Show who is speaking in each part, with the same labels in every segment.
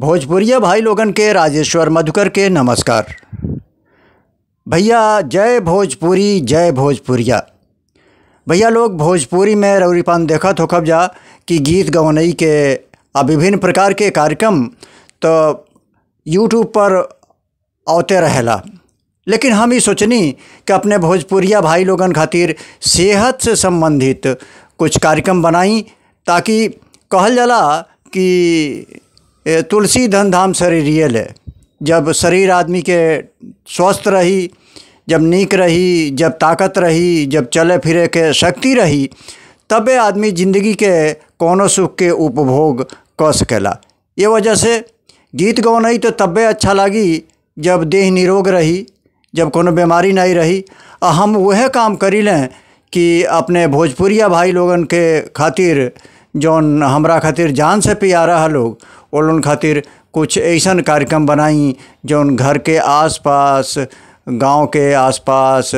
Speaker 1: भोजपुरिया भाई लोगन के राजेश्वर मधुकर के नमस्कार। भैया जय भोजपुरी, जय भोजपुरिया। भैया लोग भोजपुरी में रौरीपान देखत होखब जा कि गीत गवनई के आ विभिन्न प्रकार के कार्यक्रम तो यूट्यूब पर आवते रहेला, लेकिन हम ई सोचनी कि अपने भोजपुरिया भाई लोगन खातिर सेहत से संबंधित कुछ कार्यक्रम बनाई, ताकि कहल जाला कि तुलसी धन धाम शरीर ले। जब शरीर आदमी के स्वस्थ रही, जब नीक रही, जब ताकत रही, जब चले फिरे के शक्ति रही, तबे आदमी ज़िंदगी के कोनो सुख के उपभोग कर सकेला। ये वजह से गीत गौनई तो तबे अच्छा लागी जब देह निरोग रही, जब कोनो बीमारी नहीं रही। आ हम वह काम करी लें कि अपने भोजपुरिया भाई लोगन के खातिर, जौन हमरा खातिर जान से प्यारा है लोग, वो लोगन खातिर कुछ ऐसा कार्यक्रम बनाई जौन घर के आसपास, गांव के आसपास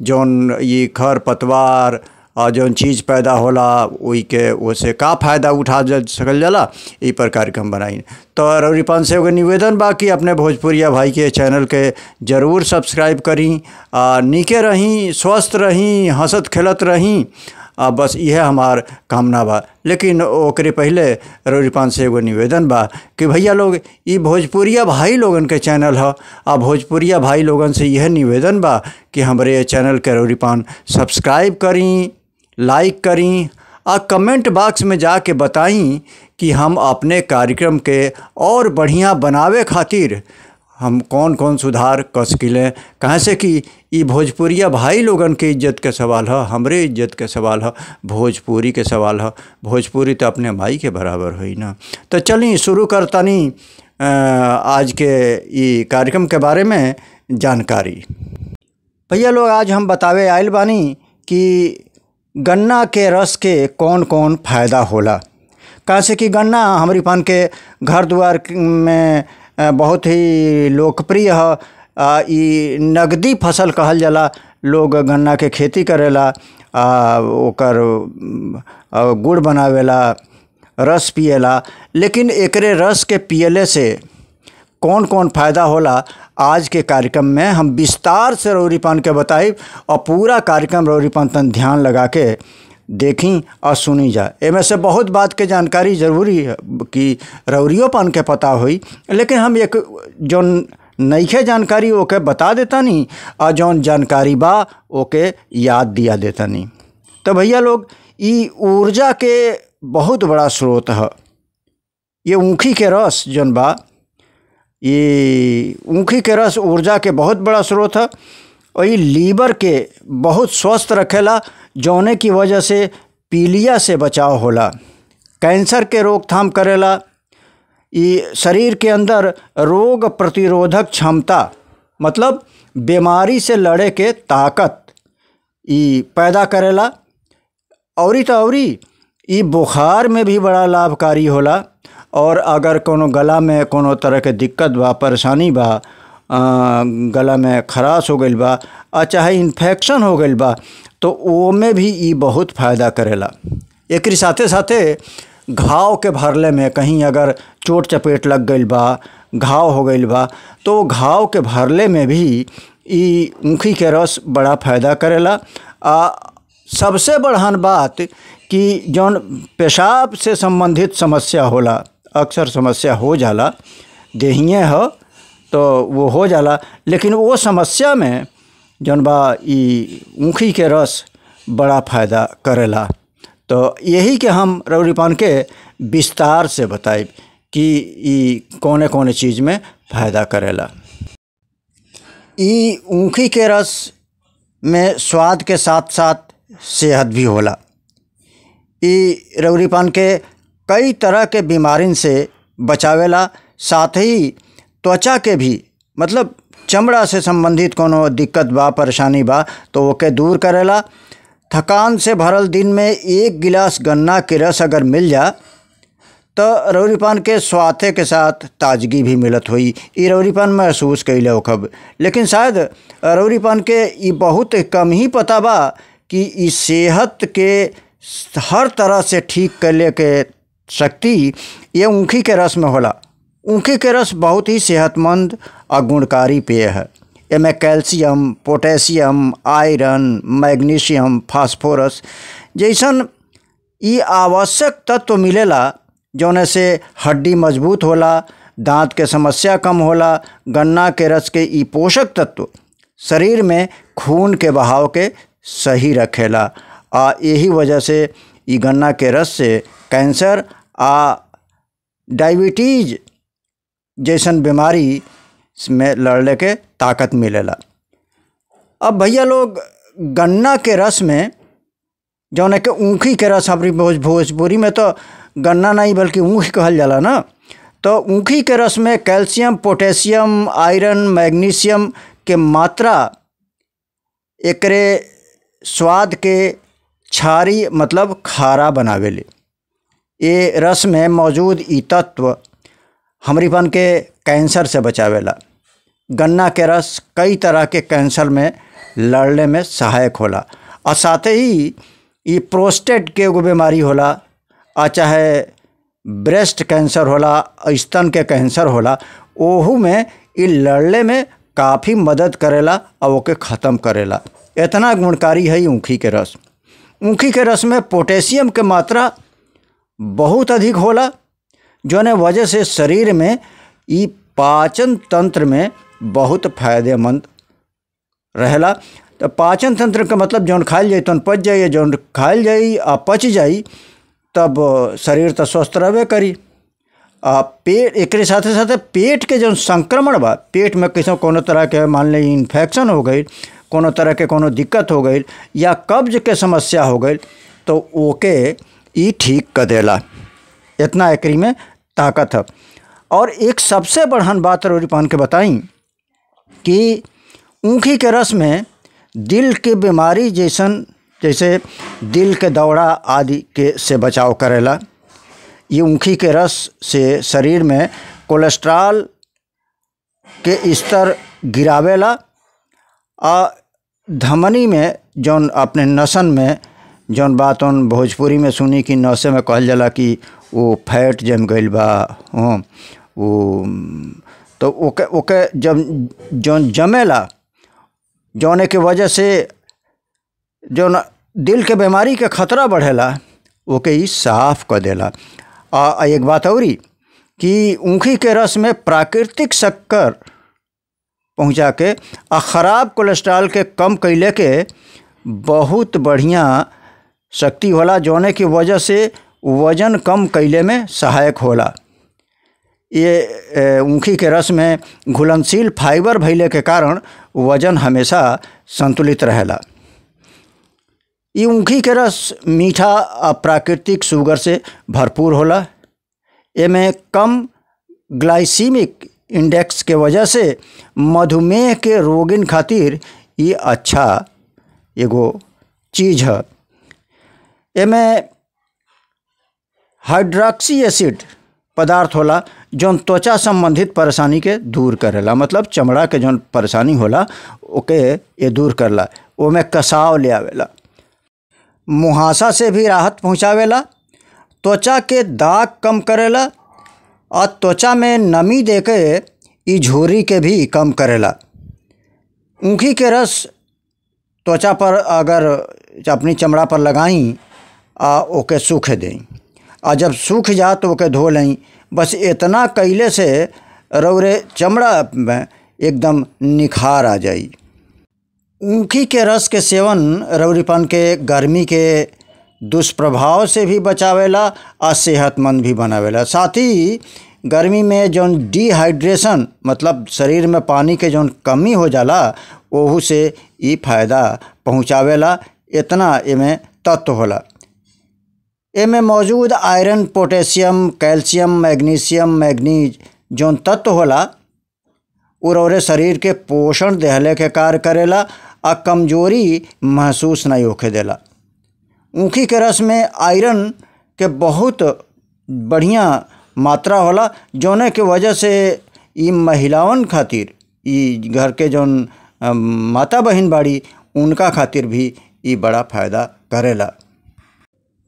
Speaker 1: जौन ये खर पतवार और जौन चीज़ पैदा होला वही के ओसे का फ़ायदा उठा सकल जाला, ई पर कार्यक्रम बनाई। तो रौरीपान से एगो निवेदन बा कि अपने भोजपुरिया भाई के चैनल के ज़रूर सब्सक्राइब करी। नीके रहीं, स्वस्थ रहीं, हंसत खेलत रहीं, बस यह हमार कामना बा। लेकिन ओकरे पहले रौरीपान से एगो निवेदन बा कि भैया लोग ई भोजपुरिया भाई लोगन के चैनल ह, आ भोजपुरिया भाई लोगन से यह निवेदन बा कि हमरे चैनल के रौरीपान सब्सक्राइब करी, लाइक करी आ कमेंट बॉक्स में जाके बताई कि हम अपने कार्यक्रम के और बढ़िया बनावे खातिर हम कौन कौन सुधार कर सकिलें। कहाँ से कि ई भोजपुरिया भाई लोगन के इज्जत के सवाल है, हमरे इज्जत के सवाल है, भोजपुरी के सवाल है। भोजपुरी तो अपने माई के बराबर होई ना। तो चली शुरू करतनी आज के ई कार्यक्रम के बारे में जानकारी। भैया लोग आज हम बतावे आइल बानी कि गन्ना के रस के कौन कौन फ़ायदा होला। कहाँ से कि गन्ना हमारी पान के घर द्वार में बहुत ही लोकप्रिय है। ई नगदी फसल कहल जाला। लोग गन्ना के खेती करेला, ओकर गुड़ बनावेला, रस पिएला। लेकिन एकरे रस के पियले से कौन कौन फ़ायदा होला, आज के कार्यक्रम में हम विस्तार से रौरीपान के बताई और पूरा कार्यक्रम रौरीपान तन ध्यान लगा के देखी और सुनी जा। एमे से बहुत बात के जानकारी ज़रूरी है कि रौरियो पान के पता होई, लेकिन हम एक जौन नईखे जानकारी ओके बता देता नहीं और जौन जानकारी बा ओके याद दिया देता नहीं। तो भैया लोग ई ऊर्जा के बहुत बड़ा स्रोत है। ये ऊखी के रस जौन बा, ये ऊखी के रस ऊर्जा के बहुत बड़ा स्रोत है और ये लीवर के बहुत स्वस्थ रखेला, जौने की वजह से पीलिया से बचाव होला, कैंसर के रोकथाम करेला। ये शरीर के अंदर रोग प्रतिरोधक क्षमता, मतलब बीमारी से लड़े के ताकत ये पैदा करेला। औरी तो औरी ये बुखार में भी बड़ा लाभकारी होला। और अगर कोनो गला में कोनो तरह के दिक्कत बा, परेशानी बा, गला में खराश हो गइल बा आ चाहे इन्फेक्शन हो गइल बा, तो वो में भी ई बहुत फ़ायदा करेला। एकरी साथे साथे घाव के भरले में, कहीं अगर चोट चपेट लग गइल बा, घाव हो गइल बा, तो घाव के भरले में भी ई ऊखी के रस बड़ा फ़ायदा करेला। आ सबसे बड़हन बात कि जौन पेशाब से संबंधित समस्या होला, अक्सर समस्या हो जाला, देहिए ह तो वो हो जाला, लेकिन वो समस्या में जौन बा ई ऊखी के रस बड़ा फ़ायदा करेला। तो यही के हम रौरीपान के विस्तार से बताइब कि ई कौने कौने चीज़ में फ़ायदा करेला। ई ऊखी के रस में स्वाद के साथ साथ सेहत भी होला। ई रौरीपान के कई तरह के बीमारिन से बचावेला, साथ ही त्वचा के भी, मतलब चमड़ा से संबंधित कोनो दिक्कत बा, परेशानी बा, तो ओके दूर करेला। थकान से भरल दिन में एक गिलास गन्ना के रस अगर मिल जा तो रौरीपान के स्वाथे के साथ ताजगी भी मिलत होई। ई रौरीपान महसूस कइले होखब, लेकिन शायद रौरीपान के ई बहुत कम ही पता बा कि ई सेहत के हर तरह से ठीक करे के शक्ति ये ऊखी के रस में होला। ऊखी के रस बहुत ही सेहतमंद और गुणकारी पेय है। एमे calcium, potassium, iron, magnesium, phosphorus जैसन ई आवश्यक तत्व मिलेला, जौने से हड्डी मजबूत होला, दांत के समस्या कम होला। गन्ना के रस के ई पोषक तत्व शरीर में खून के बहाव के सही रखेला आ यही वजह से ई गन्ना के रस से कैंसर आ डायबिटीज जैसन बीमारी में लड़ने के ताकत मिलेला। अब भैया लोग, गन्ना के रस में जौन के ऊखी के रस, अपनी भोजपुरी में तो गन्ना नहीं बल्कि ऊख कहल जाला ना, तो ऊखी के रस में कैल्शियम, पोटेशियम, आयरन, मैग्नीशियम के मात्रा एकरे स्वाद के क्षारीय मतलब खारा बनावेले। ये रस में मौजूद ई तत्व हमरीपन के कैंसर से बचावेला। गन्ना के रस कई तरह के कैंसर में लड़ने में सहायक होला और साथ ही ये प्रोस्टेट के एगो बीमारी होला आ चाहे ब्रेस्ट कैंसर होला, स्तन के कैंसर होला, ओहू में ये लड़ने में काफ़ी मदद करेला और ओके ख़त्म करेला। इतना गुणकारी है ऊखी के रस। ऊखी के रस में पोटेशियम के मात्रा बहुत अधिक होला, जौने वजह से शरीर में ई पाचन तंत्र में बहुत फायदेमंद रहेला। तो पाचन तंत्र का मतलब जौन खाइल जाई तौन पच जाई, जौन खाइल जाई आ पच जाई तब शरीर तो स्वस्थ रहबे करी। आ पेट एकरे साथे साथे पेट के जौन संक्रमण बा, पेट में कैसे कोनो तरह के मान ली इन्फेक्शन हो गई, कोनो तरह के कोनो दिक्कत हो गई या कब्ज के समस्या हो गई, तो ओके ई ठीक कर देला। इतना एकरी में ताकत है। और एक सबसे बढ़न बात रोरी पान के बताई कि ऊखी के रस में दिल के बीमारी जैसन जैसे दिल के दौरा आदि के से बचाव करेला। ये ऊखी के रस से शरीर में कोलेस्ट्रॉल के स्तर गिरावेला आ धमनी में जौन अपने नसन में जौन बात उन भोजपुरी में सुनी कि नसे में कहल जाला कि वो फैट जम गइल बा, वो तो ओके ओके जब जौन जमेला, जौने के वजह से जौन दिल के बीमारी के खतरा बढ़ेला, ओके ई साफ कर देला। आ एक बात औरी कि ऊखी के रस में प्राकृतिक शक्कर पहुँचा के आ ख़राब कोलेस्ट्रॉल के कम कैले के बहुत बढ़िया शक्ति होला, जौने की वजह से वजन कम कैले में सहायक होला। ये ऊखी के रस में घुलनशील फाइबर भइले के कारण वजन हमेशा संतुलित रहेला। ये ऊखी के रस मीठा आ प्राकृतिक शुगर से भरपूर होला। एमे कम ग्लाइसीमिक इंडेक्स के वजह से मधुमेह के रोगिन खातिर ये अच्छा एगो चीज़ है। एमे हाइड्रोक्सी एसिड पदार्थ होला जौन त्वचा संबंधित परेशानी के दूर करेला, मतलब चमड़ा के जौन परेशानी होला ओके ये दूर करला। ओमे कसाव ले आवेला, मुहासा से भी राहत पहुँचावेला, त्वचा के दाग कम करेला और त्वचा में नमी देके ई झुर्री के भी कम करेला। ऊखी के रस त्वचा पर अगर अपनी चमड़ा पर लगाई आ ओके सूखे दें आ जब सूख जा तो ओके धो लें, बस इतना कैले से रौरे चमड़ा में एकदम निखार आ जाई। ऊखी के रस के सेवन रौरीपन के गर्मी के दुष्प्रभाव से भी बचावेला और सेहतमंद भी बनावेला। साथ ही गर्मी में जौन डिहाइड्रेशन मतलब शरीर में पानी के जौन कमी हो जाला ओहू से ई फायदा पहुँचावेला। इतना एमे तत्व होला। एमे मौजूद iron, potassium, calcium, magnesium, manganese जौन तत्व होला उरौरे शरीर के पोषण देहले के कार्य करेला आ कमजोरी महसूस नहीं होखे देला। ऊखी के रस में आयरन के बहुत बढ़िया मात्रा होला, जौने के वजह से ई महिलाओं खातिर, ई घर के जौन माता बहन बाड़ी उनका खातिर भी ई बड़ा फ़ायदा करेला।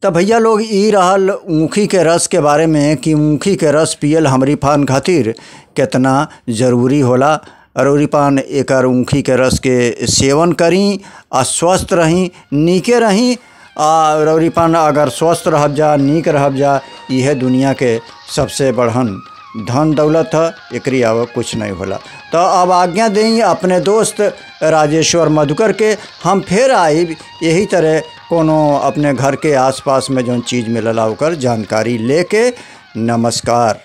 Speaker 1: त भैया लोग, ई रहल ऊखी के रस के बारे में कि ऊखी के रस पियल हमरी फान खातिर केतना ज़रूरी होला। अरौरी पान एकर ऊखी के रस के सेवन करी आ स्वस्थ रही, नीके रही। आ रौरी पान अगर स्वस्थ रहब जा, नीक रहब जा, इहे दुनिया के सबसे बड़हन धन दौलत ह। एकरी अलावा कुछ नहीं होला। तो अब आज्ञा दें अपने दोस्त राजेश्वर मधुकर के। हम फिर आइब यही तरह कोनो अपने घर के आसपास में जौन चीज़ मिलला ओकर जानकारी लेके। नमस्कार।